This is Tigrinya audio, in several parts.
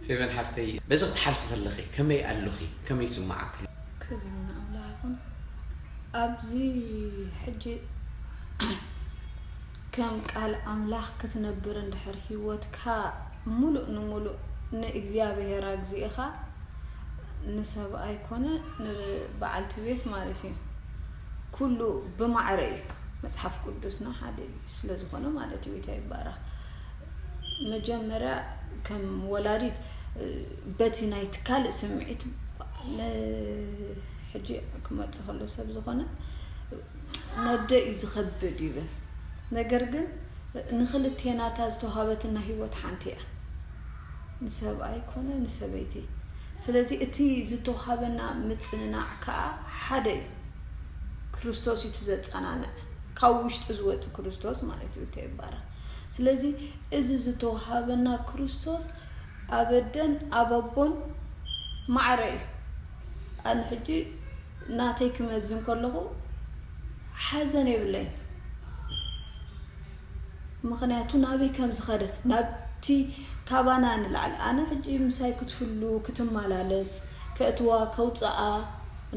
ፌቨን ሓፍተይ፣ በዚ ክትሓልፊ ከለኺ ከመይ ኣለኺ? ከመይ ይስምዓኪ? ክብሪ ንኣምላኽ ይኹን። ኣብዚ ሕጂ ከም ቃል ኣምላኽ ክትነብር እንድሕር ህይወትካ ሙሉእ ንሙሉእ ንእግዚኣብሔር ኣግዚእኻ፣ ንሰብኣይ ኮነ ንበዓልቲ ቤት ማለት እዩ፣ ኩሉ ብማዕረ እዩ። መጽሓፍ ቅዱስና ሓደ እዩ ስለ ዝኾነ ማለት እዩ። ጎይታ ይባረኽ። መጀመርያ ከም ወላዲት በቲ ናይቲ ካልእ ስምዒት ሕጂ ክመጽእ ከሎ ሰብ ዝኾነ ነደ እዩ ዝኸብድ ይብል። ነገር ግን ንክልቴና እታ ዝተዋሃበትና ህይወት ሓንቲ እያ፣ ንሰብኣይ ኮነ ንሰበይቲ። ስለዚ እቲ ዝተዋሃበና ምጽንናዕ ከዓ ሓደ እዩ። ክርስቶስ እዩ እቲ ዘጸናንዕ፣ ካብ ውሽጢ ዝወጽእ ክርስቶስ ማለት እዩ። ይባረኽ። ስለዚ እዚ ዝተዋሃበና ክርስቶስ ኣብ ኣደን ኣብ ኣቦን ማዕረ እዩ። ኣነ ሕጂ ናተይ ክመዝን ከለኹ ሓዘን የብለይን። ምኽንያቱ ናበይ ከም ዝኸደት፣ ናብቲ ካባና ንላዕሊ። ኣነ ሕጂ ምሳይ ክትህሉ፣ ክትመላለስ፣ ከእትዋ፣ ከውፅኣ፣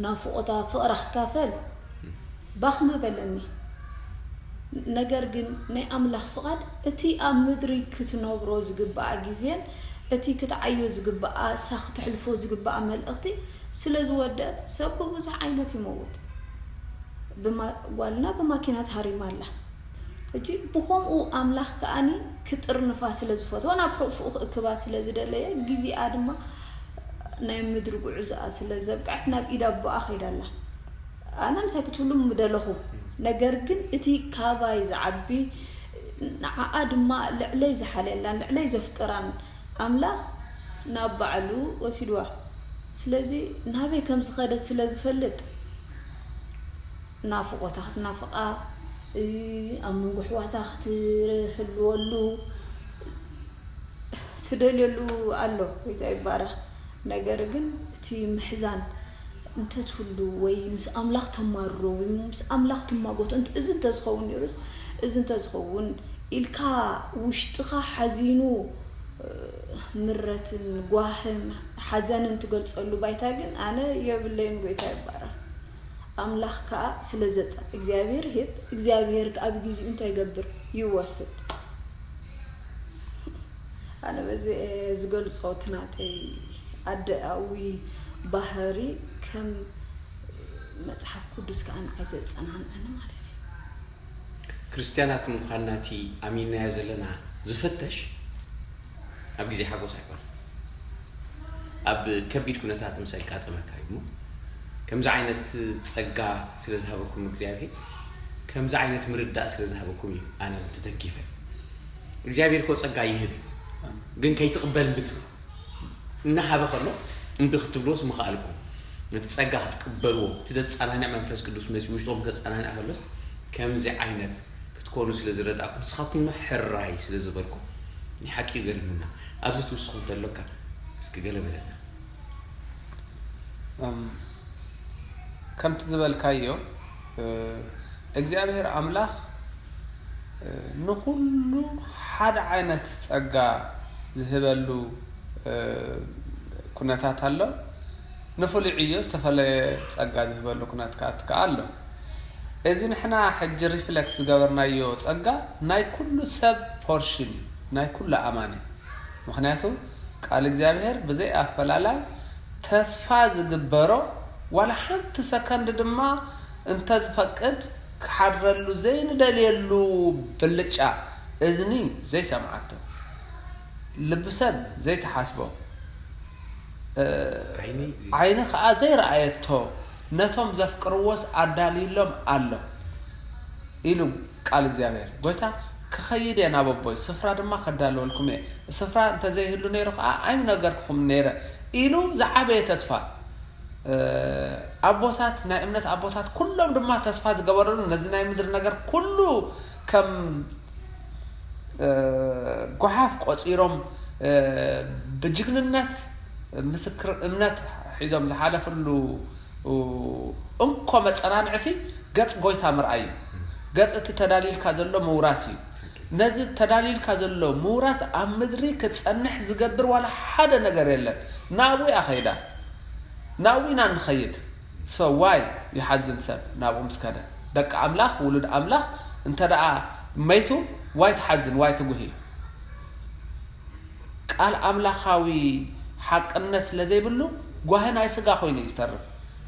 ናፍቆታ፣ ፍቕራ ክካፈል ባኽ ምበለኒ። ነገር ግን ናይ ኣምላኽ ፍቓድ እቲ ኣብ ምድሪ ክትነብሮ ዝግብኣ ግዜን እቲ ክትዓዮ ዝግብኣ እሳ ክተሕልፎ ዝግብኣ መልእኽቲ ስለ ዝወደት ሰብ ብብዙሕ ዓይነት ይመውት። ብማ- ጓልና ብማኪና ተሃሪማ ኣላ። ሕጂ ብኸምኡ ኣምላኽ ከኣኒ ክጥርንፋ ስለ ዝፈትዋ ናብ ሕቑፍኡ ክእክባ ስለ ዝደለየ ግዜኣ ድማ ናይ ምድሪ ጉዕዞኣ ስለ ዘብቅዐት ናብ ኢድ ኣቦኣ ከይዳ ኣላ። ኣነ ምሳይ ክትህሉ ምደለኹ፣ ነገር ግን እቲ ካባይ ዝዓቢ ንዓኣ ድማ ልዕለይ ዝሓልየላን ልዕለይ ዘፍቅራን ኣምላኽ ናብ ባዕሉ ወሲድዋ። ስለዚ ናበይ ከም ዝኸደት ስለ ዝፈልጥ ናፍቆታ ክትናፍቃ፣ ኣብ መንጎ ኣሕዋታ ክትህልወሉ ትደልየሉ ኣሎ። ጎይታ ይባረኽ። ነገር ግን እቲ ምሕዛን እንተትህሉ ወይ ምስ ኣምላኽ ተማርሮ ወይ ምስ ኣምላኽ ትማጎቶ እንተ- እዚ እንተዝኸውን ነይሩስ፣ እዚ እንተዝኸውን ኢልካ ውሽጥኻ ሓዚኑ ምረትን ጓህን ሓዘንን ትገልጸሉ ባይታ ግን ኣነ የብለይን። ጎይታ ይባረኽ። ኣምላኽ ከኣ ስለ ዘጸ እግዚኣብሔር ሂብ እግዚኣብሔር ከኣ ብግዚኡ እንታይ ይገብር ይወስድ። ኣነ በዚ ዝገልጾ እቲ ናተይ ኣደኣዊ ባህሪ ከም መጽሓፍ ቅዱስ ከኣ ንዓይ ዘጸናንዐኒ ማለት እዩ። ክርስትያናት ምዃንና እቲ ኣሚንናዮ ዘለና ዝፍተሽ ኣብ ግዜ ሓጎስ ኣይኮነን። ኣብ ከቢድ ኩነታት ምስ ኣጋጠመካ እዩ እሞ፣ ከምዚ ዓይነት ጸጋ ስለ ዝሃበኩም እግዚኣብሔር፣ ከምዚ ዓይነት ምርዳእ ስለ ዝሃበኩም እዩ ኣነ ተተንኪፈ። እግዚኣብሔር እኮ ጸጋ ይህብ እዩ፣ ግን ከይትቕበል እምቢ ትብሎ። እናሃበ ከሎ እምቢ ክትብልዎስ ምኸኣልኩም። ነቲ ጸጋ ክትቅበልዎ፣ እቲ ዘጸናንዕ መንፈስ ቅዱስ መጺኡ ውሽጥኹም ከጸናንዕ ከሎስ፣ ከምዚ ዓይነት ክትኮኑ ስለ ዝረዳእኩም፣ ንስኻትኩም ሕራይ ስለ ዝበልኩም፣ ናይ ሓቂ ይገርምና። ኣብዚ ትውስኹ እንተሎካ፣ እስኪ ገለ በለና። እም፣ ከምቲ ዝበልካዮ፣ እ፣ እግዚኣብሔር ኣምላኽ፣ እ፣ ንኹሉ ሓደ ዓይነት ጸጋ ዝህበሉ፣ እ፣ ኩነታት ኣሎ። ንፍሉይ ዕዮ ዝተፈለየ ጸጋ ዝህበሉ ኩነታት ከኣ ኣሎ። እዚ ንሕና ሕጂ ሪፍሌክት ዝገበርናዮ ጸጋ ናይ ኩሉ ሰብ ፖርሽን እዩ፣ ናይ ኩሉ ኣማኒ። ምኽንያቱ ቃል እግዚኣብሔር ብዘይ ኣፈላላይ ተስፋ ዝግበሮ፣ ዋላ ሓንቲ ሰከንድ ድማ እንተዝፈቅድ ክሓድረሉ ዘይንደልየሉ ብልጫ፣ እዝኒ ዘይሰምዓቶ፣ ልቢ ሰብ ዘይተሓስቦ፣ እ፣ ዓይኒ ዓይኒ ኸዓ ዘይረኣየቶ፣ ነቶም ዘፍቅርዎስ ኣዳልዩሎም ኣሎ ኢሉ ቃል እግዚኣብሔር። ጎይታ፣ ክኸይድ እየ ናብ ኣቦይ፣ ስፍራ ድማ ከዳልወልኩም እየ። ስፍራ እንተዘይህሉ ነይሩ ኸዓ ኣይምነገርኩኹም ነይረ ኢሉ ዝዓበየ ተስፋ፣ እ፣ ኣቦታት፣ ናይ እምነት ኣቦታት ኩሎም ድማ ተስፋ ዝገበረሉ፣ ነዚ ናይ ምድሪ ነገር ኩሉ ከም፣ እ፣ ጓሓፍ ቆጺሮም፣ እ፣ ብጅግንነት ምስክር እምነት ሒዞም ዝሓለፍሉ እንኮ መጸናንዕሲ ገጽ ጎይታ ምርኣይ እዩ። ገጽ እቲ ተዳሊልካ ዘሎ ምውራስ እዩ። ነዚ ተዳሊልካ ዘሎ ምውራስ ኣብ ምድሪ ክጸንሕ ዝገብር ዋላ ሓደ ነገር የለን። ናብኡ እያ ኸይዳ። ናብኡ ኢና ንኸይድ። So why ይሓዝን ሰብ ናብኡ ምስ ከደ? ደቂ ኣምላኽ፣ ውሉድ ኣምላኽ እንተ ደኣ መይቱ ዋይ ትሓዝን፣ ዋይ ትጉሂ? ቃል ኣምላኻዊ ሓቅነት ስለ ዘይብሉ ጓሂ ናይ ስጋ ኮይኑ እዩ ዝተርፍ።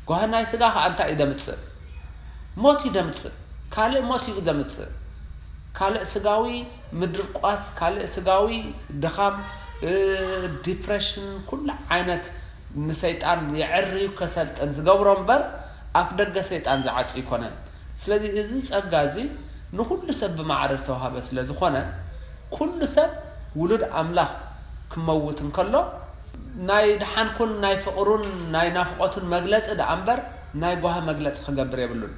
ጓሂ ናይ ስጋ ከኣ እንታይ እዩ ደምጽእ? ሞት እዩ ደምጽእ። ካልእ ሞት እዩ ዘምጽእ። ካልእ ስጋዊ ምድርቋስ፣ ካልእ ስጋዊ ድኻም፣ እ፣ ዲፕሬሽን፣ ኩሉ ዓይነት ንሰይጣን የዕርዩ ከሰልጥን ዝገብሮ እምበር ኣፍ ደገ ሰይጣን ዝዓጽ ኣይኮነን። ስለዚ እዚ ጸጋ እዚ ንኹሉ ሰብ ብማዕረ ዝተዋህበ ስለ ዝኾነ ኩሉ ሰብ ውሉድ ኣምላኽ ክመውት እንከሎ ናይ ድሓንኩን ናይ ፍቕሩን ናይ ናፍቖቱን መግለጺ ደኣ እምበር ናይ ጓሂ መግለጺ ክገብር የብሉን።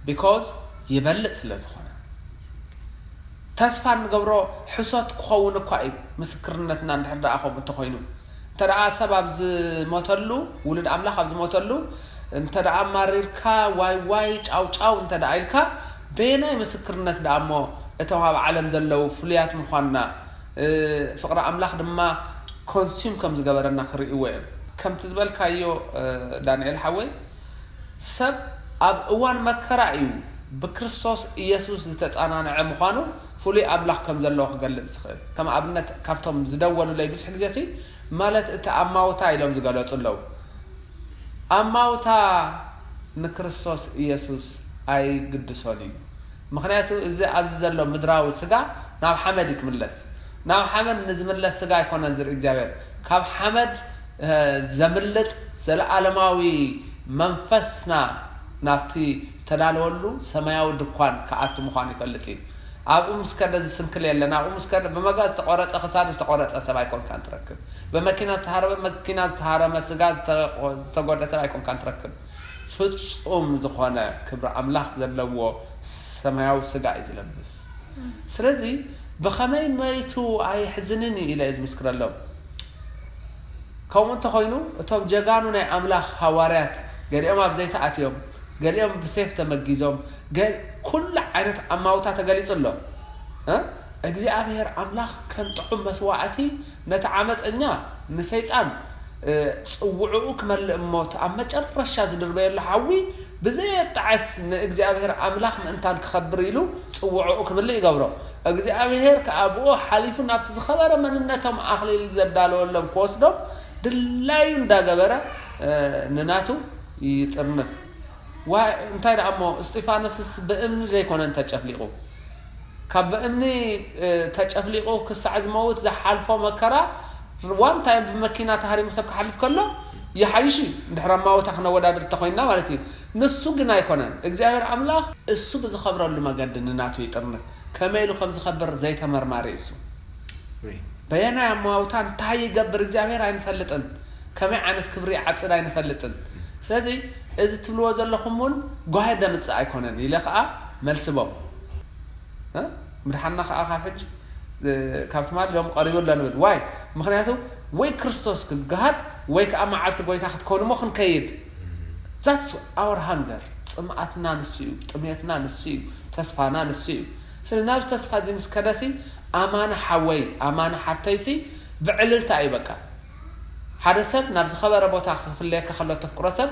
ቢኮዝ ይበልጽ ስለ ዝኾነ። ተስፋ እንገብሮ ሕሶት ክኸውን እኳ እዩ ምስክርነትና እንድሕር ደኣ ከምኡ እንተኾይኑ። እንተ ደኣ ሰብ ኣብ ዝሞተሉ፣ ውሉድ ኣምላኽ ኣብ ዝሞተሉ፣ እንተ ደኣ ኣማሪርካ፣ ዋይ ዋይ፣ ጫው ጫው እንተ ደኣ ኢልካ፣ በየናይ ምስክርነት ደኣ እሞ እቶም ኣብ ዓለም ዘለዉ ፍሉያት ምዃንና፣ እ፣ ፍቕሪ ኣምላኽ ድማ ኮንሱም ከም ዝገበረና ክርእይዎ እዮም። ከምቲ ዝበልካዮ፣ እ፣ ዳንኤል ሓወይ፣ ሰብ ኣብ እዋን መከራ እዩ ብክርስቶስ ኢየሱስ ዝተጻናንዐ ምዃኑ ፍሉይ ኣምላኽ ከም ዘለዎ ክገልጽ ዝኽእል። ከም ኣብነት ካብቶም ዝደወሉለይ ብዙሕ ግዜሲ፣ ማለት እቲ ኣማውታ ኢሎም ዝገለጹ ኣለዉ። ኣማውታ ንክርስቶስ ኢየሱስ ኣይግድሶን እዩ። ምኽንያቱ እዚ ኣብዚ ዘሎ ምድራዊ ስጋ ናብ ሓመድ እዩ ክምለስ። ናብ ሓመድ ንዝምለስ ስጋ ኣይኮነን ዝርኢ እግዚኣብሔር። ካብ ሓመድ፣ እ፣ ዘምልጥ ዘለዓለማዊ መንፈስና ናብቲ ዝተዳለወሉ ሰማያዊ ድኳን ክኣቱ ምዃኑ ይፈልጥ እዩ። ኣብኡ ምስ ከደ ዝስንክል የለን። ኣብኡ ምስ ከደ ብመጋ ዝተቖረጸ ክሳዱ ዝተቖረጸ ሰብ ኣይኮንካን ትረክብ። ብመኪና ዝተሃረመ መኪና ዝተሃረመ ስጋ ዝተ-፣ ዝተጎደ ሰብ ኣይኮንካን ትረክብ። ፍጹም ዝኾነ ክብሪ ኣምላኽ ዘለዎ ሰማያዊ ስጋ እዩ ዝለብስ። ስለዚ ብኸመይ መይቱ ኣየሕዝንን እዩ ኢለ እየ ዝምስክረሎም። ከምኡ እንተኾይኑ እቶም ጀጋኑ ናይ ኣምላኽ ሃዋርያት ገሊኦም ኣብ ዘይተኣትዮም፣ ገሊኦም ብሴፍ ተመጊዞም፣ ገ-፣ ኩሉ ዓይነት ኣማውታ ተገሊጹ ኣሎ። እ? እግዚኣብሔር ኣምላኽ ከም ጥዑም መስዋዕቲ ነቲ ዓመፀኛ ንሰይጣን፣ እ፣ ጽውዕኡ ክመልእ እሞ እቲ ኣብ መጨረሻ ዝድርበየሉ ሓዊ ብዘየጣዕስ ንእግዚኣብሔር ኣምላኽ ምእንታን ክኸብር ኢሉ ጽውዕኡ ክምልእ ይገብሮ። እግዚኣብሔር ከኣ ብኡ ሓሊፉ ናብቲ ዝኸበረ መንነቶም ኣኽሊል ዘዳለወሎም ክወስዶም ድላዩ እንዳገበረ፣ እ፣ ንናቱ ይጥርንፍ። ዋ-፣ እንታይ ደኣ እሞ እስጢፋኖስስ ብእምኒ ዘይኮነን ተጨፍሊቑ? ካብ ብእምኒ፣ እ፣ ተጨፍሊቑ ክሳዕ ዝመውት ዝሓልፎ መከራ ዋን ታይም ብመኪና ተሃሪሙ ሰብ ክሓልፍ ከሎ ይሓይሽ እዩ። እንድሕር ኣማውታ ክነወዳድር እንተኾይንና ማለት እዩ። ንሱ ግን ኣይኮነን። እግዚኣብሔር ኣምላኽ እሱ ብዝኸብረሉ መገዲ ንናቱ ይጥርንፍ። ከመይ ኢሉ ከም ዝኸብር ዘይተመርማሪ እሱ። ኣሜን። በየናይ ኣማውታ እንታይ ይገብር እግዚኣብሔር ኣይንፈልጥን። ከመይ ዓይነት ክብሪ ይዓጽድ ኣይንፈልጥን። ስለዚ እዚ ትብልዎ ዘለኹም እውን ጓሂ ደምጽእ ኣይኮነን ኢለ ኸዓ መልስቦም። እ? ምድሓንና ኸዓ ካብ ሕጂ፣ እ፣ ካብ ትማሊ ሎም ቀሪቡ ኣሎ ንብል። ዋይ? ምኽንያቱ ወይ ክርስቶስ ክገሃድ ወይ ከዓ መዓልቲ ጎይታ ክትከውን እሞ ክንከይድ። That's our hunger። ጽምኣትና ንሱ እዩ፣ ጥሜትና ንሱ እዩ፣ ተስፋና ንሱ እዩ። ስለዚ ናብዚ ተስፋ እዚ ምስ ከደሲ ኣማኒ ሓወይ፣ ኣማኒ ሓብተይሲ ብዕልልታ እዩ በቃ። ሓደ ሰብ ናብ ዝኸበረ ቦታ ክፍለየካ ከሎ ተፍቅሮ ሰብ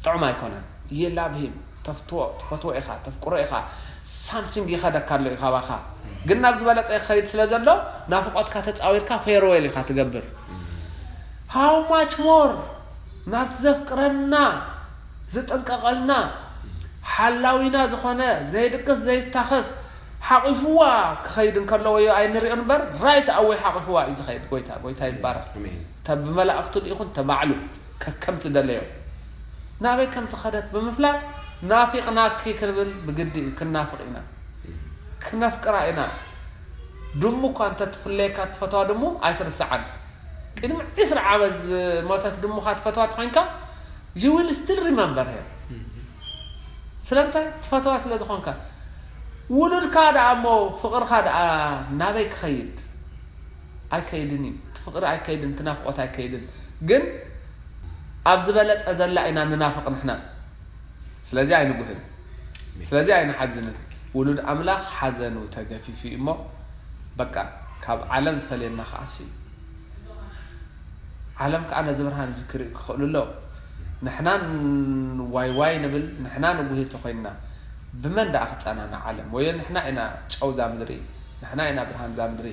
ጥዑም ኣይኮነን። You love him፣ ተፍትዎ፣ ትፈትዎ ኢኻ፣ ተፍቅሮ ኢኻ፣ ሳምሲንግ ይኸደካ ኣሎ እዩ ካባኻ። ግን ናብ ዝበለጸ ይኸይድ ስለ ዘሎ ናፍቆትካ ተጻዊርካ ፌርዌል ኢኻ ትገብር። How much more ናብቲ ዘፍቅረና፣ ዝጥንቀቐልና፣ ሓላዊና ዝኾነ፣ ዘይድቅስ ዘይታኸስ ሓቂፍዋ ክኸይድ እንከሎ ወዮ ኣይንሪኦን እምበር፣ ራይት ኣወይ ሓቂፍዋ እዩ ዝኸይድ። ጎይታ፣ ጎይታ ይባረኽ። ኣሜን። ተ-፣ ብመላእኽቱ ልኢኹን ተባዕሉ ከከም ትደለዮ። ናበይ ከም ዝኸደት ብምፍላጥ ናፊቕናኪ ክንብል ብግዲ እዩ። ክናፍቕ ኢና። ክነፍቅራ ኢና። ድሙ እኳ እንተ ትፍለየካ ትፈትዋ ድሙ ኣይትርስዓን። ቅድሚ ዕስራ ዓመት ዝሞተት ድሙኻ ትፈትዋ ተኾይንካ፣ you will still remember her። ስለምንታይ? ትፈትዋ ስለ ዝኾንካ። ውሉድካ ደኣ እሞ ፍቕርካ ደኣ ናበይ ክኸይድ? ኣይከይድን እዩ። እቲ ፍቕሪ ኣይከይድን፣ እቲ ናፍቆት ኣይከይድን። ግን ኣብ ዝበለጸ ዘላ ኢና ንናፍቕ ንሕና። ስለዚ ኣይንጉህን። ስለዚ ኣይንሓዝንን። ውሉድ ኣምላኽ ሓዘኑ ተገፊፉ እዩ እሞ፣ በቃ፣ ካብ ዓለም ዝፈልየና ከኣሲ እዩ። ዓለም ከኣ ነዚ ብርሃን እዚ ክርኢ ክኽእሉ ኣለዎም። ንሕና ን-፣ ዋይ ዋይ ንብል፣ ንሕና ንጉሂ ተኾይንና፣ ብመን ደኣ ክጸናናዕ ዓለም? ወዮ ንሕና ኢና ጨው እዛ ምድሪ፣ ንሕና ኢና ብርሃን እዛ ምድሪ።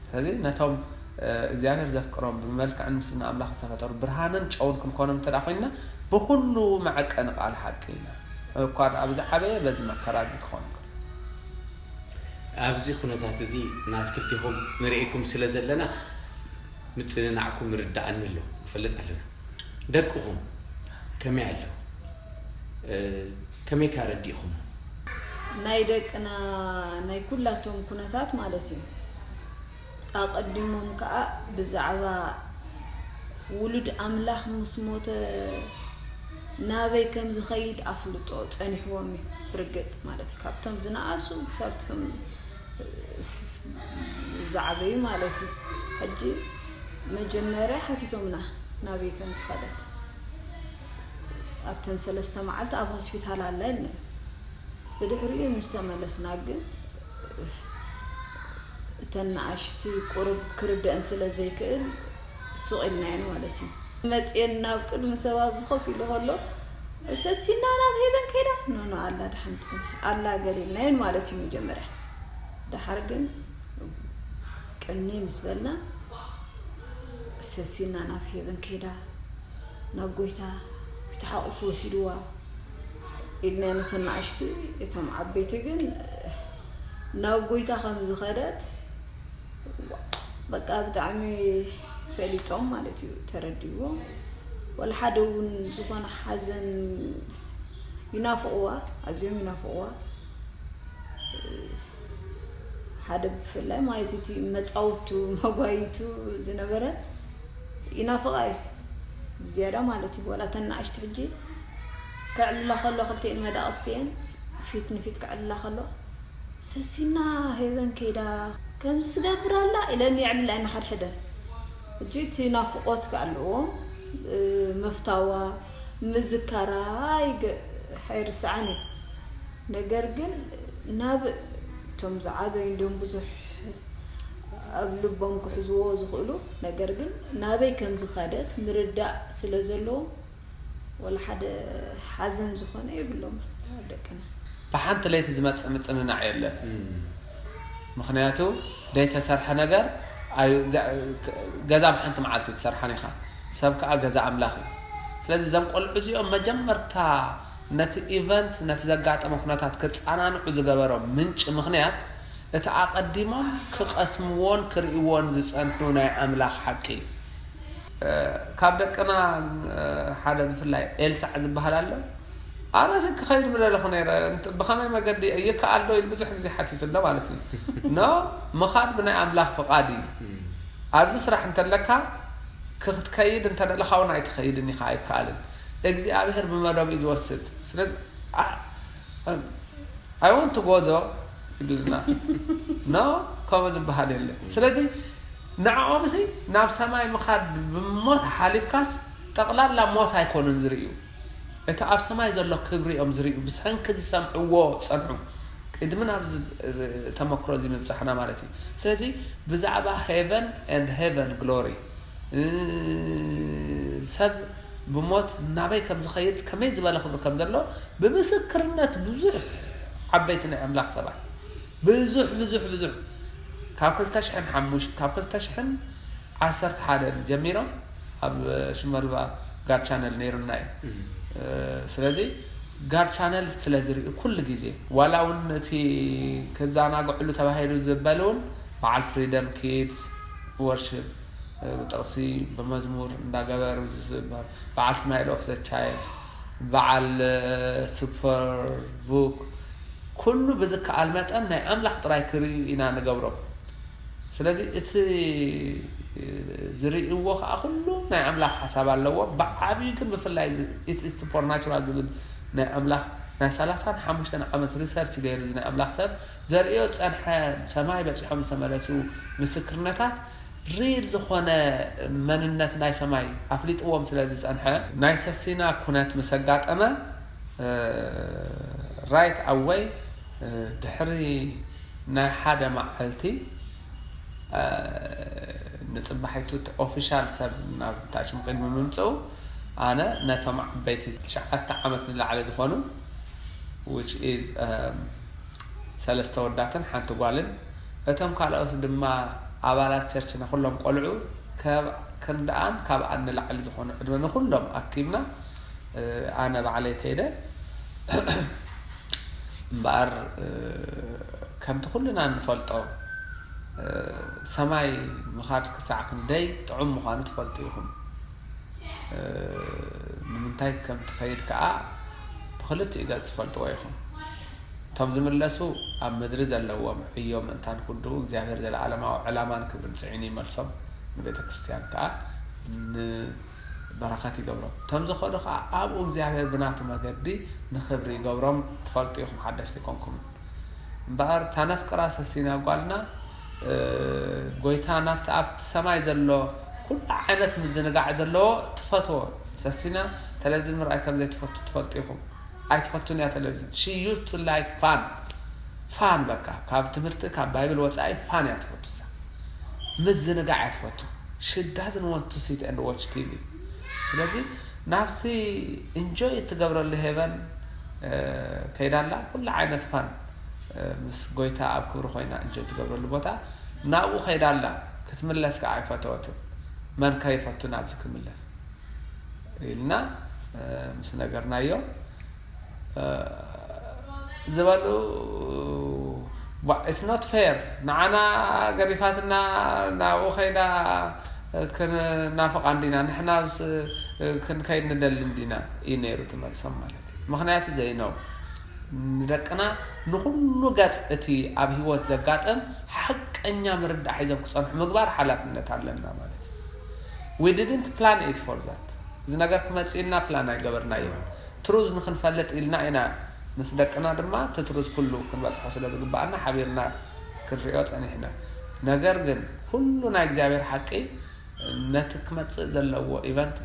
ስለዚ ነቶም፣ እ፣ እግዚኣብሔር ዘፍቅሮም ብመልክዕን ምስልን ኣምላኽ ዝተፈጠሩ ብርሃንን ጨውን ክንኮኖም እንተ ደኣ ኮይንና፣ ብኹሉ መዐቀኒ ቃል ሓቂ ኢና። እኳ ደኣ ብዝዓበየ በዚ መከራ እዚ ክኾን ይኽእል። ኣብዚ ኩነታት እዚ ናትክልቲኹም ንርእየኩም ስለ ዘለና፣ ምጽንናዕኩም ርዳእኒ ኣሎ፣ ንፈልጥ ኣለና። ደቅኹም ከመይ ኣለዉ? እ፣ ከመይ ከ ረዲእኹም? ናይ ደቅና፣ ናይ ኩላቶም ኩነታት ማለት እዩ። ኣቐዲሞም ከኣ ብዛዕባ ውሉድ ኣምላኽ ምስ ሞተ ናበይ ከም ዝኸይድ ኣፍልጦ ጸኒሕዎም እዩ፣ ብርግጽ ማለት እዩ። ካብቶም ዝነኣሱ ክሳብ እቶም ዝዓበዩ ማለት እዩ። ሕጂ መጀመርያ ሓቲቶምና ናበይ ከም ዝኸደት። ኣብተን ሰለስተ መዓልቲ ኣብ ሆስፒታል ኣላ ኢልና። ብድሕሪኡ ምስ ተመለስና ግን እተን ንኣሽቲ ቁሩብ ክርደአን ስለ ዘይክእል ሱቕ ኢልናየን ማለት እዩ። መጽየን ናብ ቅድሚ ሰብ ኣብዚ ኮፍ ኢሉ ከሎ፣ ሰሲና ናብ ሄቨን ከይዳ? ኖ፣ ኖ፣ ኣላ ድሓን ጽንሒ፣ ኣላ ገለ ኢልናየን ማለት እዩ መጀመርያ። ደሓር ግን ቅኒ ምስ በልና፣ ሰሲና ናብ ሄቨን ከይዳ፣ ናብ ጎይታ፣ ጎይታ ሓቑፉ ወሲድዋ ኢልና ነተን ንኣሽቲ፣ እቶም ዓበይቲ ግን ናብ ጎይታ ከም ዝኸደት በቃ ብጣዕሚ ፈሊጦም ማለት እዩ፣ ተረዲዎም። ወላ ሓደ እውን ዝኾነ ሓዘን ይናፍቕዋ፣ ኣዝዮም ይናፍቕዋ። ሓደ ብፍላይ ማለት እቲ መጻወቱ መጓይቱ ዝነበረ ይናፍቓ እዩ ብዝያዳ ማለት እዩ። ዋላ እተን ንኣሽቱ ሕጂ ከዕልላ ከሎ፣ ክልቲኤን መዳቕስቲኤን ፊት ንፊት ከዕልላ ከሎ፣ ሰሲና ሄቨን ከይዳ ከምዚ ትገብር ኣላ ኢለን የዕልላ እየን ሓድሕደን። ሕጂ እቲ ናፍቖት ከ ኣለዎም፣ እ፣ ምፍታዋ፣ ምዝካራ ኣይገ-፣ ኣይርስዓን እዩ። ነገር ግን ናብ እቶም ዝዓበዩ እንዲዮም ብዙሕ ኣብ ልቦም ክሕዝዎ ዝኽእሉ፣ ነገር ግን ናበይ ከም ዝኸደት ምርዳእ ስለ ዘለዎም፣ ወላ ሓደ ሓዘን ዝኾነ የብሎም ኣብ ደቅና። ብሓንቲ ለይቲ ዝመጽእ ምጽንናዕ የለን። እም። ምኽንያቱ ደይተሰርሐ ነገር ኣዩ-፣ ገ-፣ ገዛ ብሓንቲ መዓልቲ ትሰርሓን ኢኻ። ሰብ ከኣ ገዛ ኣምላኽ እዩ። ስለዚ እዞም ቆልዑ እዚኦም መጀመርታ ነቲ ኢቨንት፣ ነቲ ዘጋጠመ ኩነታት ክጸናንዑ ዝገበሮም ምንጪ ምኽንያት፣ እቲ ኣቐዲሞም ክቐስምዎን ክርእይዎን ዝጸንሑ ናይ ኣምላኽ ሓቂ እዩ። እ፣ ካብ ደቅና፣ እ፣ ሓደ ብፍላይ ኤልሳዕ ዝበሃል ኣሎ። ኣነስ ክኸይድ ምደለኹ ነይረ፣ እንት-፣ ብኸመይ መገዲ ይከኣል ዶ ኢሉ ብዙሕ ግዜ ሓቲቱ ኣሎ ማለት እዩ። ኖ፣ ምኻድ ብናይ ኣምላኽ ፍቓድ እዩ። እም። ኣብዚ ስራሕ እንተለካ፣ ክትከይድ እንተደለኻ እውን ኣይትኸይድን ኢኻ፣ ኣይከኣልን። እግዚኣብሔር ብመደቡ እዩ ዝወስድ። ስለዚ፣ ኣ-፣ እ፣ I want to go ዶ ይብልና። ኖ፣ ከምኡ ዝበሃል የለን። ስለዚ ንዕኦም ሲ ናብ ሰማይ ምኻድ ብሞት ሓሊፍካስ ጠቕላላ ሞት ኣይኮኑን ዝርእዩ። እቲ ኣብ ሰማይ ዘሎ ክብሪ እዮም ዝርእዩ፣ ብሰንኪ ዝሰምዕዎ ጸንሑ። ቅድሚ ናብዚ ተመክሮ እዚ ምብጻሕና ማለት እዩ። ስለዚ ብዛዕባ heaven and heaven glory፣ እ፣ ሰብ ብሞት ናበይ ከም ዝኸይድ፣ ከመይ ዝበለ ክብሪ ከም ዘሎ ብምስክርነት ብዙሕ ዓበይቲ ናይ ኣምላኽ ሰባት፣ ብዙሕ፣ ብዙሕ፣ ብዙሕ፣ ካብ ክልተ ሽሕን ሓሙሽተ፣ ካብ ክልተ ሽሕን ዓሰርተ ሓደን ጀሚሮም ኣብ ሽመልባ ጋድ ቻነል ነይሩና እዩ። እም። እ፣ ስለዚ ጋድ ቻነል ስለ ዝርኢ ኩሉ ግዜ፣ ዋላ እውን እቲ ክዘናግዕሉ ተባሂሉ ዝበል እውን በዓል ፍሪደም ኪድስ ወርሽፕ፣ እ፣ ጥቕሲ ብመዝሙር እንዳገበሩ ዝዝበር፣ በዓል ስማይል ኦፍ ዘ ቻይልድ፣ በዓል፣ እ፣ ሱፐር ቡክ፣ ኩሉ ብዝከኣል መጠን ናይ ኣምላኽ ጥራይ ክርእዩ ኢና ንገብሮም። ስለዚ እቲ ዝርእይዎ ከኣ ኩሉ ናይ ኣምላኽ ሓሳብ ኣለዎ። ብዓብዩ ግን ብፍላይ እዚ It is Supernatural ዝብል ናይ ኣምላኽ ናይ ሰላሳን ሓሙሽተን ዓመት ሪሰርች ገይሩ እዚ ናይ ኣምላኽ ሰብ ዘርእዮ ጸንሐ ሰማይ በጺሖም ዝተመለሱ ምስክርነታት ሪል ዝኾነ መንነት ናይ ሰማይ ኣፍሊጥዎም ስለ ዝጸንሐ ናይ ሰሲና ኩነት ምስ ኣጋጠመ፣ እ፣ ራይት ኣወይ ድሕሪ ናይ ሓደ መዓልቲ ንፅባሒቱ ኦፊሻል ሰብ ናብ ታችም ቅድሚ ምምፅኡ ኣነ ነቶም ዓበይቲ ትሽዓተ ዓመት ንላዕሊ ዝኾኑ which is ሰለስተ ወዳትን ሓንቲ ጓልን እቶም ካልኦት ድማ ኣባላት ቸርችና ኩሎም ቆልዑ ክንደኣን ካብኣን ንላዕሊ ዝኾኑ ዕድመ ንኩሎም ኣኪብና ኣነ ባዕለይ ከይደ እምበኣር ከምቲ ኩልና እንፈልጦ ሰማይ ምኻድ ክሳዕ ክንደይ ጥዑም ምዃኑ ትፈልጡ ኢኹም። ንምንታይ ከም ትኸይድ ከዓ ብክልቲኡ ገፅ ትፈልጥዎ ኢኹም። እቶም ዝምለሱ ኣብ ምድሪ ዘለዎም ዕዮ ምእንታን ክውድኡ እግዚኣብሔር ዘለዓለማዊ ዕላማን ክብርን ፅዒኑ ይመልሶም። ንቤተ ክርስቲያን ከዓ ንበረኸት ይገብሮም። እቶም ዝኸዱ ከዓ ኣብኡ እግዚኣብሔር ብናቱ መገዲ ንክብሪ ይገብሮም። ትፈልጡ ኢኹም ሓደሽቲ ኣይኮንኩምን። እምበኣር እታ ነፍቅራ ሰሲና ጓልና ጎይታ ናብቲ ኣብቲ ሰማይ ዘሎ ኩሉ ዓይነት ምዝንጋዕ ዘለዎ ትፈትዎ ሰሲና ቴሌቪዝን ምርኣይ ከም ዘይትፈቱ ትፈልጡ ኢኹም። ኣይትፈቱን እያ ቴሌቪዝን። She used to like fun fun በቃ ካብ ትምህርቲ ካብ ባይብል ወፃኢ ፋን እያ ትፈቱ። እሳ ምዝንጋዕ እያ ትፈቱ። She doesn't want to sit and watch TV። ስለዚ ናብቲ ኢንጆይ እትገብረሉ ሄቨን ከይዳላ ኩሉ ዓይነት ፋን ምስ ጎይታ ኣብ ክብሪ ኮይና ኢንጆይ ትገብረሉ ቦታ ናብኡ ከይዳላ ክትምለስ ከዓ ኣይፈተወትን። መን ከይፈቱ ናብዚ ክምለስ ኢልና ምስ ነገርናዮ ዝበሉ it's not fair ንዓና ገዲፋትና ናብኡ ከይዳ ክንናፍቓ እንዲና ንሕና ክንከይድ ንደሊ እንዲና እዩ ነይሩ ትመልሶም ማለት እዩ። ምክንያቱ ዘይነው ንደቅና ንኩሉ ገፅ እቲ ኣብ ህይወት ዘጋጥም ሓቀኛ ምርዳእ ሒዞም ክፀንሑ ምግባር ሓላፍነት ኣለና ማለት እዩ። We didn't plan it for that። እዚ ነገር ክመፅእ ኢልና ፕላን ኣይገበርናዮ። ትሩዝ ንክንፈልጥ ኢልና ኢና ምስ ደቅና ድማ እቲ ትሩዝ ኩሉ ክንበፅሖ ስለ ዝግባኣና ሓቢርና ክንሪኦ ፀኒሕና። ነገር ግን ኩሉ ናይ እግዚኣብሔር ሓቂ ነቲ ክመፅእ ዘለዎ ኢቨንት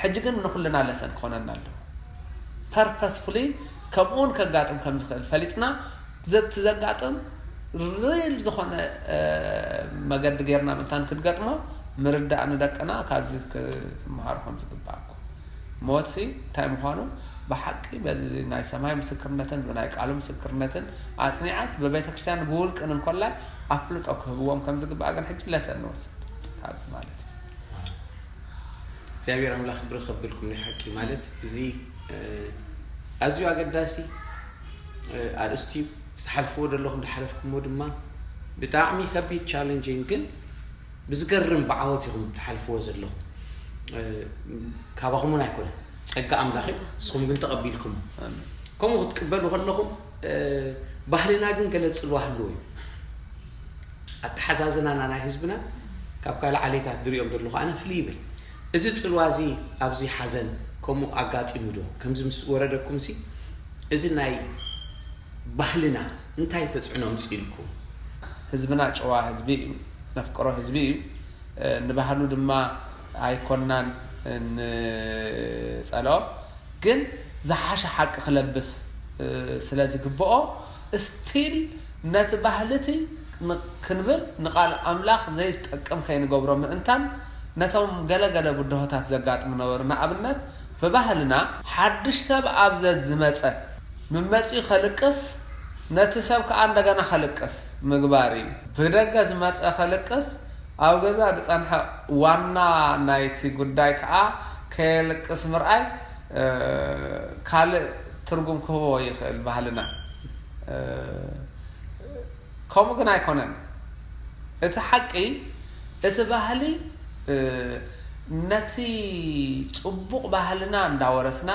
ሕጂ ግን ንኩልና ለሰን ክኾነና ኣለዎ። ፐርፐስፉሊ ከምኡውን ከጋጥም ከም ዝኽእል ፈሊጥና ዘቲ ዘጋጥም ሪል ዝኾነ መገዲ ጌርና ምእንታን ክንገጥሞ ምርዳእ ንደቅና ካብዚ ክትመሃሩ ከም ዝግባእኩም ሞትሲ እንታይ ምዃኑ ብሓቂ በዚ ናይ ሰማይ ምስክርነትን ብናይ ቃሉ ምስክርነትን ኣፅኒዓስ ብቤተ ክርስቲያን ብውልቅን እንኮላይ ኣፍልጦ ክህብዎም ከም ዝግባእ ግን ሕጂ ለሰን ንወስድ ካብዚ ማለት እዩ። እግዚኣብሔር ኣምላኽ ክብሪ ከብልኩም ናይ ሓቂ ማለት እዚ ኣዝዩ ኣገዳሲ ኣርእስቲ እዩ። ትሓልፍዎ ዘለኹም ዝሓለፍኩሞ ድማ ብጣዕሚ ከቢድ ቻለንጂንግ ግን ብዝገርም ብዓወት ኢኹም ትሓልፍዎ ዘለኹም። ካባኹም እውን ኣይኮነን፣ ጸጋ ኣምላኽ እዩ። ንስኹም ግን ተቐቢልኩሞ። ከምኡ ክትቅበሉ ከለኹም ባህልና ግን ገለ ጽልዋ ህልዎ እዩ። ኣተሓዛዝናና ናይ ህዝብና ካብ ካልእ ዓሌታት ዝሪኦም ዘለኹ ኣነ ፍልይ ይብል። እዚ ጽልዋ እዚ ኣብዚ ሓዘን ከምኡ ኣጋጢሙ ዶ ከምዚ ምስ ወረደኩም ሲ እዚ ናይ ባህልና እንታይ ተፅዕኖ ኣምፅእልኩም? ህዝብና ጨዋ ህዝቢ እዩ፣ ነፍቅሮ ህዝቢ እዩ። ንባህሉ ድማ ኣይኮናን ንፀልኦ፣ ግን ዝሓሸ ሓቂ ክለብስ ስለ ዝግብኦ ስቲል ነቲ ባህልቲ ክንብል ንቃል ኣምላኽ ዘይጠቅም ከይንገብሮ ምእንታን ነቶም ገለገለ ብድሆታት ዘጋጥሙ ነበሩ። ንኣብነት ብባህልና ሓድሽ ሰብ ኣብ ዘዝመፀ ምመፂኡ ከልቅስ ነቲ ሰብ ከዓ እንደገና ከልቅስ ምግባር እዩ። ብደገ ዝመፀ ከልቅስ ኣብ ገዛ ዝፀንሐ ዋና ናይቲ ጉዳይ ከዓ ከየልቅስ ምርኣይ ካልእ ትርጉም ክህቦ ይኽእል ባህልና። ከምኡ ግን ኣይኮነን። እቲ ሓቂ እቲ ባህሊ ነቲ ፅቡቕ ባህልና እንዳወረስና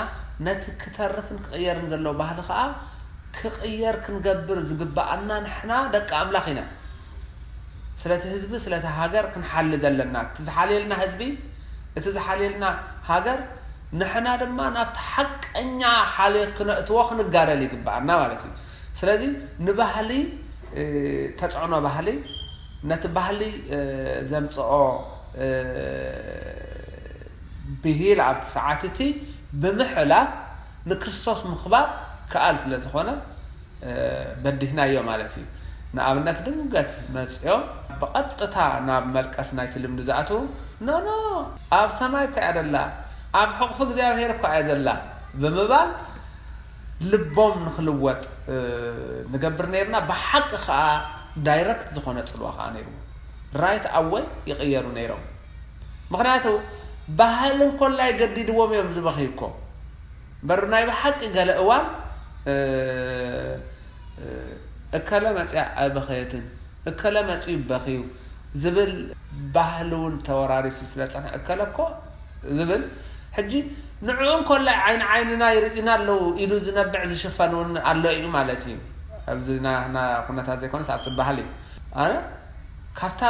ነቲ ክተርፍን ክቕየርን ዘለዎ ባህሊ ከዓ ክቕየር ክንገብር ዝግበኣና ንሕና ደቂ ኣምላኽ ኢና። ስለቲ ህዝቢ ስለቲ ሃገር ክንሓሊ ዘለና እቲ ዝሓልየልና ህዝቢ እቲ ዝሓልየልና ሃገር ንሕና ድማ ናብቲ ሓቀኛ ሓልዮት ክነእትዎ ክንጋደል ይግበኣና ማለት እዩ። ስለዚ ንባህሊ ተፅዕኖ ባህሊ ነቲ ባህሊ ዘምፅኦ ብሂል ኣብቲ ሰዓት እቲ ብምሕላፍ ንክርስቶስ ምኽባር ከኣል ስለ ዝኾነ በዲህናዮ ማለት እዩ። ንኣብነት ድንገት መፅኦም ብቐጥታ ናብ መልቀስ ናይቲ ልምዲ ዝኣትዉ፣ ኖ ኖ፣ ኣብ ሰማይ እኮ እያ ዘላ፣ ኣብ ሕቑፊ እግዚኣብሔር እኮ እያ ዘላ ብምባል ልቦም ንክልወጥ ንገብር ነርና። ብሓቂ ከዓ ዳይረክት ዝኾነ ፅልዋ ከዓ ነይሩ። ራይት ኣወይ ይቕየሩ ነይሮም። ምክንያቱ ባህሊ እንኮላይ ገዲድዎም እዮም ዝበኽዩ እኮ። በሩ ናይ ብሓቂ ገለ እዋን እከለ መፅያ ኣይበኸየትን፣ እከለ መፅዩ በኽዩ ዝብል ባህሊ እውን ተወራሪሱ ስለ ፀንሐ፣ እከለ እኮ ዝብል ሕጂ ንዕኡ እንኮላይ ዓይኒ ዓይንና ይርእዩና ኣለዉ ኢሉ ዝነብዕ ዝሽፈን እውን ኣሎ እዩ ማለት እዩ። ኣብዚ ናህና ኩነታት ዘይኮነስ ኣብቲ ባህሊ ኣነ ካብታ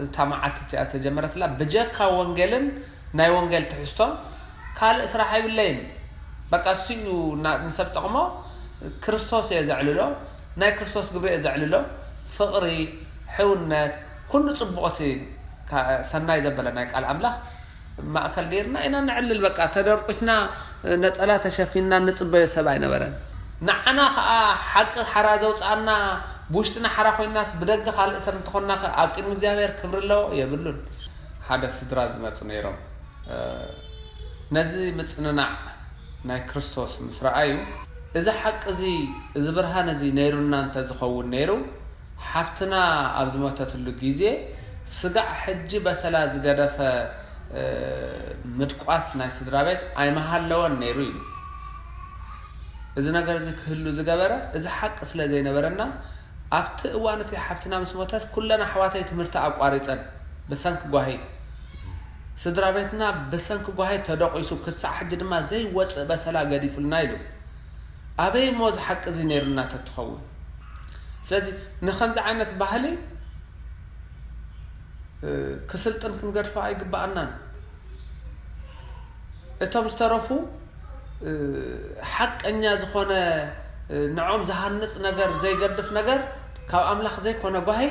እታ መዓልቲ እቲኣ ዝተጀመረትላ ብጀካ ወንጌልን ናይ ወንጌል ትሕዝቶን ካልእ ስራሕ ኣይብለይን። በቃ እሱ እዩ ንሰብ ጠቕሞ። ክርስቶስ እየ ዘዕልሎ፣ ናይ ክርስቶስ ግብሪ እየ ዘዕልሎ። ፍቕሪ፣ ሕውነት፣ ኩሉ ፅቡቕቲ ሰናይ ዘበለ ናይ ቃል ኣምላኽ ማእከል ገይርና ኢና ነዕልል። በቃ ተደርቂስና ነፀላ ተሸፊንና ንፅበዮ ሰብ ኣይነበረን። ንዓና ከዓ ሓቂ ሓራ ዘውፅኣና ብውሽጥና ሓራ ኮይናስ ብደገ ካልእ ሰብ እንተኾንና ከ ኣብ ቅድሚ እግዚኣብሔር ክብሪ ኣለዎ? የብሉን። ሓደ ስድራ ዝመፁ ነይሮም። ነዚ ምፅንናዕ ናይ ክርስቶስ ምስ ረኣዩ፣ እዚ ሓቂ እዚ፣ እዚ ብርሃን እዚ ነይሩና እንተዝኸውን ነይሩ፣ ሓብትና ኣብ ዝሞተትሉ ግዜ ስጋዕ ሕጂ በሰላ ዝገደፈ ምድቋስ ናይ ስድራ ቤት ኣይምሃለወን ነይሩ ኢሉ። እዚ ነገር እዚ ክህሉ ዝገበረ እዚ ሓቂ ስለ ዘይነበረና፣ ኣብቲ እዋን እቲ ሓብትና ምስ ሞተት ኩለን ኣሕዋተይ ትምህርቲ ኣቋሪፀን ብሰንኪ ጓሂ። ስድራ ቤትና ብሰንኪ ጓሂ ተደቂሱ ክሳዕ ሕጂ ድማ ዘይወፅእ በሰላ ገዲፉልና ኢሉ። ኣበይ እሞ እዚ ሓቂ እዚ ነይሩና ተትኸውን? ስለዚ ንከምዚ ዓይነት ባህሊ ክስልጥን ክንገድፎ ኣይግባኣናን። እቶም ዝተረፉ ሓቀኛ ዝኾነ ንዖም ዝሃንፅ ነገር ዘይገድፍ ነገር ካብ ኣምላኽ ዘይኮነ ጓሂ፣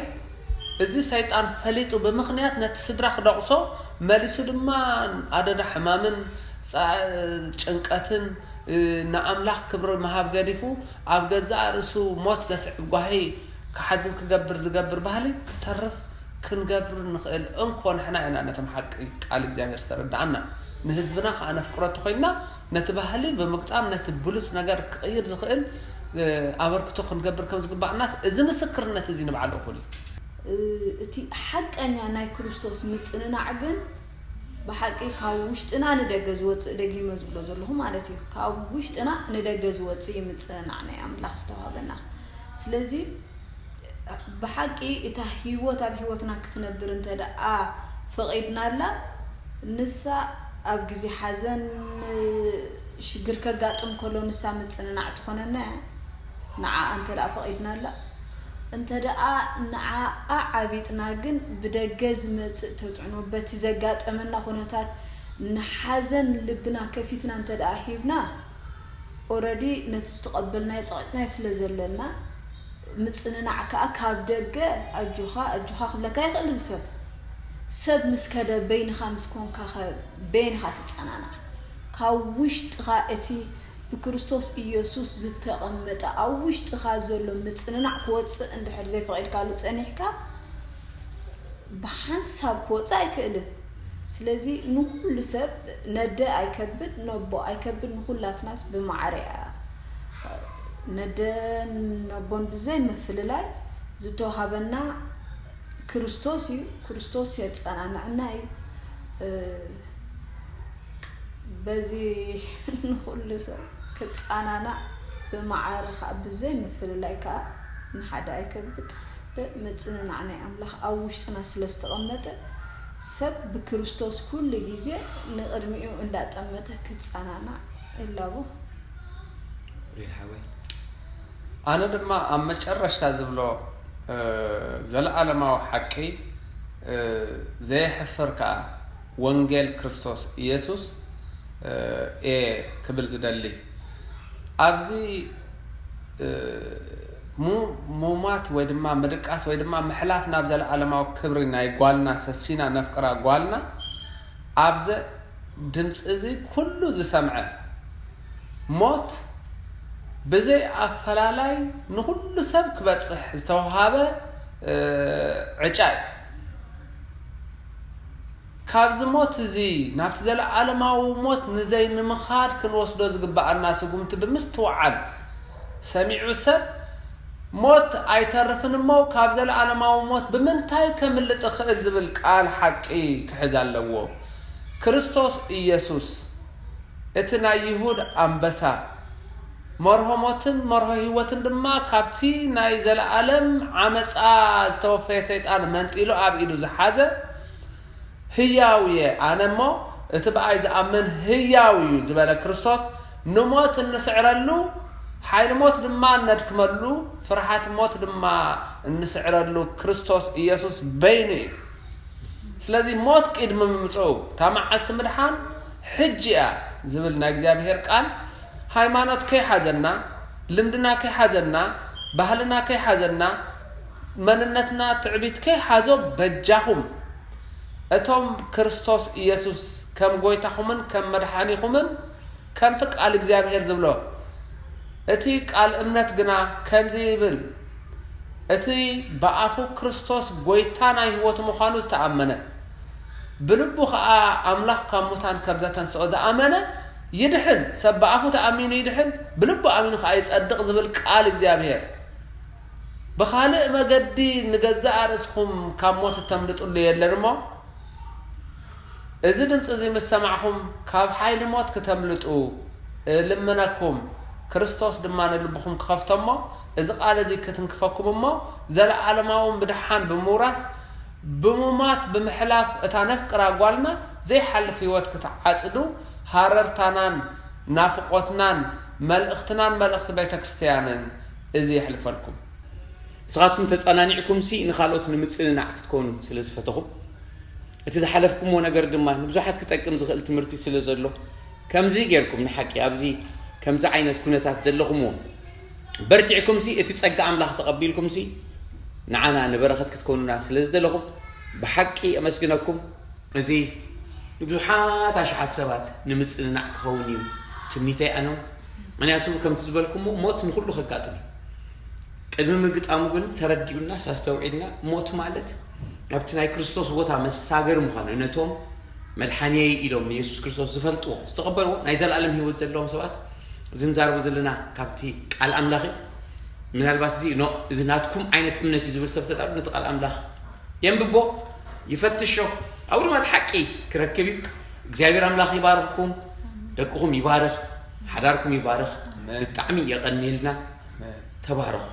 እዚ ሰይጣን ፈሊጡ ብምኽንያት ነቲ ስድራ ክደቑሶ፣ መሊሱ ድማ ኣደዳ ሕማምን ፃ- ጭንቀትን ንኣምላኽ ክብሪ ምሃብ ገዲፉ ኣብ ገዛእ ርእሱ ሞት ዘስዕብ ጓሂ ክሓዝን ክገብር ዝገብር ባህሊ ክተርፍ ክንገብር ንኽእል እንኮ ንሕና ኢና ነቶም ሓቂ ቃል እግዚኣብሔር ዝተረድኣና። ንህዝብና ከዓ ነፍቅሮ እንተኾይንና ነቲ ባህሊ ብምግጣም ነቲ ብሉፅ ነገር ክቕይር ዝኽእል ኣበርክቶ ክንገብር ከም ዝግባእናስ እዚ ምስክርነት እዚ ንባዕሉ እኹል እዩ። እቲ ሓቀኛ ናይ ክርስቶስ ምጽንናዕ ግን ብሓቂ ካብ ውሽጥና ንደገ ዝወፅእ ደጊመ ዝብሎ ዘለኹ ማለት እዩ። ካብ ውሽጥና ንደገ ዝወፅእ እዩ ምጽንናዕ ናይ ኣምላኽ ዝተዋህበና። ስለዚ ብሓቂ እታ ህይወት ኣብ ህይወትና ክትነብር እንተ ደኣ ፈቒድናላ ንሳ ኣብ ግዜ ሓዘን ሽግር ከጋጥም ከሎ ንሳ ምጽንናዕ ትኾነና እያ። ንዓኣ እንተ ደኣ ፈቒድናላ እንተ ደኣ ንዓኣ ዓቢጥና ግን ብደገ ዝመጽእ ተጽዕኖ በቲ ዘጋጠመና ኩነታት ንሓዘን ልብና ከፊትና እንተ ደኣ ሂብና ኦረዲ ነቲ ዝተቐበልናዮ ጸቒጥናዮ ስለ ዘለና ምጽንናዕ ከኣ ካብ ደገ ኣጆኻ ኣጆኻ ክብለካ ይኽእል እዚ ሰብ ሰብ ምስ ከደ በይንኻ ምስ ኮንካ ኸ በየን ኢኻ ትጸናናዕ ካብ ውሽጥኻ እቲ ብክርስቶስ ኢየሱስ ዝተቐመጠ ኣብ ውሽጥኻ ዘሎ ምጽንናዕ ክወጽእ እንድሕር ዘይፈቒድካሉ ጸኒሕካ ብሓንሳብ ክወጽእ ኣይክእልን ስለዚ ንኹሉ ሰብ ነደ ኣይከብድ ነቦ ኣይከብድ ንኹላትናስ ብማዕረ እያ ነደ ነቦን ብዘይ ምፍልላይ ዝተዋሃበና ክርስቶስ እዩ ክርስቶስ የጸናንዐና እዩ በዚ ንኹሉ ሰብ ክጻናናዕ ብማዕረ ከዓ ብዘይ ምፍልላይ ከዓ ንሓደ ኣይከብድ ምጽንናዕ ናይ ኣምላኽ ኣብ ውሽጥና ስለ ዝተቐመጠ ሰብ ብክርስቶስ ኩሉ ግዜ ንቕድሚኡ እንዳጠመተ ክጸናናዕ እላቦ። ሪል ሓወይ ኣነ ድማ ኣብ መጨረሽታ ዝብሎ ዘለኣለማዊ ሓቂ ዘየሕፍር ከዓ ወንጌል ክርስቶስ ኢየሱስ እየ ክብል ዝደሊ ኣብዚ ሙማት ወይ ድማ ምድቃስ ወይ ድማ ምሕላፍ ናብ ዘለኣለማዊ ክብሪ ናይ ጓልና ሰሲና ነፍቅራ ጓልና ኣብዘ ድምፂ እዚ ኩሉ ዝሰምዐ ሞት ብዘይ ኣፈላላይ ንኹሉ ሰብ ክበጽሕ ዝተውሃበ ዕጫ እዩ። ካብዚ ሞት እዚ ናብቲ ዘለዓለማዊ ሞት ንዘይንምኻድ ክንወስዶ ዝግብኣና ስጉምቲ ብምስትውዓል፣ ሰሚዑ ሰብ ሞት ኣይተርፍን እሞ ካብ ዘለዓለማዊ ሞት ብምንታይ ከምልጥ እኽእል ዝብል ቃል ሓቂ ክሕዝ ኣለዎ። ክርስቶስ ኢየሱስ እቲ ናይ ይሁድ ኣንበሳ፣ መርሆ ሞትን መርሆ ህይወትን ድማ ካብቲ ናይ ዘለዓለም ዓመጻ ዝተወፈየ ሰይጣን መንጢሉ ኣብ ኢዱ ዝሓዘ፣ ህያው እየ ኣነ እሞ እቲ ብኣይ ዝኣምን ህያው እዩ ዝበለ ክርስቶስ፣ ንሞት እንስዕረሉ፣ ሓይሊ ሞት ድማ እነድክመሉ፣ ፍርሃት ሞት ድማ እንስዕረሉ ክርስቶስ ኢየሱስ በይኑ እዩ። ስለዚ ሞት ቅድሚ ምምፅኡ እታ መዓልቲ ምድሓን ሕጂ እያ ዝብል ናይ እግዚኣብሔር ቃል፣ ሃይማኖት ከይሓዘና፣ ልምድና ከይሓዘና፣ ባህልና ከይሓዘና፣ መንነትና ትዕቢት ከይሓዞ በጃኹም እቶም ክርስቶስ ኢየሱስ ከም ጎይታኹምን ከም መድሓኒኹምን ከምቲ ቃል እግዚኣብሔር ዝብሎ፣ እቲ ቃል እምነት ግና ከምዚ ይብል፣ እቲ ብኣፉ ክርስቶስ ጎይታ ናይ ህይወቱ ምዃኑ ዝተኣመነ፣ ብልቡ ኸኣ ኣምላኽ ካብ ሙታን ከም ዘተንስኦ ዝኣመነ ይድሕን። ሰብ ብኣፉ ተኣሚኑ ይድሕን፣ ብልቡ ኣሚኑ ኸኣ ይጸድቕ ዝብል ቃል እግዚኣብሔር። ብኻልእ መገዲ ንገዛእ ርእስኹም ካብ ሞት እተምልጥሉ የለን እሞ፣ እዚ ድምፂ እዚ ምስ ሰማዕኹም ካብ ሓይሊ ሞት ክተምልጡ እልምነኩም። ክርስቶስ ድማ ንልብኹም ክኸፍቶ እሞ፣ እዚ ቃል እዚ ክትንክፈኩም እሞ፣ ዘለዓለማዊ ምድሓን ብምውራስ፣ ብሙማት ብምሕላፍ እታ ነፍቅራ ጓልና ዘይሓልፍ ህይወት ክትዓጽዱ፣ ሃረርታናን ናፍቖትናን መልእኽትናን መልእኽቲ ቤተ ክርስቲያንን እዚ የሕልፈልኩም። ንስኻትኩም ተጸናኒዕኩምሲ ንኻልኦት ንምጽንናዕ ክትኮኑ ስለ ዝፈተኹም፣ እቲ ዝሓለፍኩምዎ ነገር ድማ ንብዙሓት ክጠቅም ዝኽእል ትምህርቲ ስለ ዘሎ፣ ከምዚ ጌርኩም ንሓቂ ኣብዚ ከምዚ ዓይነት ኩነታት ዘለኹምዎ በርቲዕኩምሲ እቲ ጸጋ ኣምላኽ ተቐቢልኩምሲ ንዓና ንበረኸት ክትኮኑና ስለ ዝደለኹም ብሓቂ ኣመስግነኩም። እዚ ንብዙሓት ኣሽሓት ሰባት ንምጽንናዕ ክኸውን እዩ ትምኒተይ ኣነ። ምኽንያቱ ከምቲ ዝበልኩሞ ሞት ንኹሉ ከጋጥም እዩ። ቅድሚ ምግጣሙ ግን ተረዲኡናስ ኣስተውዒልና ሞት ማለት ኣብቲ ናይ ክርስቶስ ቦታ መሳገሪ ምዃኑ ነቶም መድሓንየይ ኢሎም ንየሱስ ክርስቶስ ዝፈልጥዎ ዝተቐበልዎ ናይ ዘለኣለም ህይወት ዘለዎም ሰባት እዚ ንዛረቦ ዘለና ካብቲ ቃል ኣምላኽ እዩ። ምናልባት እዚ ኖ እዚ ናትኩም ዓይነት እምነት እዩ ዝብል ሰብ ተዳሉ ነቲ ቃል ኣምላኽ የንብቦ ይፈትሾ ኣብኡ ድማ እቲ ሓቂ ክረክብ እዩ። እግዚኣብሔር ኣምላኽ ይባርኽኩም፣ ደቅኹም ይባርኽ፣ ሓዳርኩም ይባርኽ። ብጣዕሚ የቐንየልና። ተባረኹ።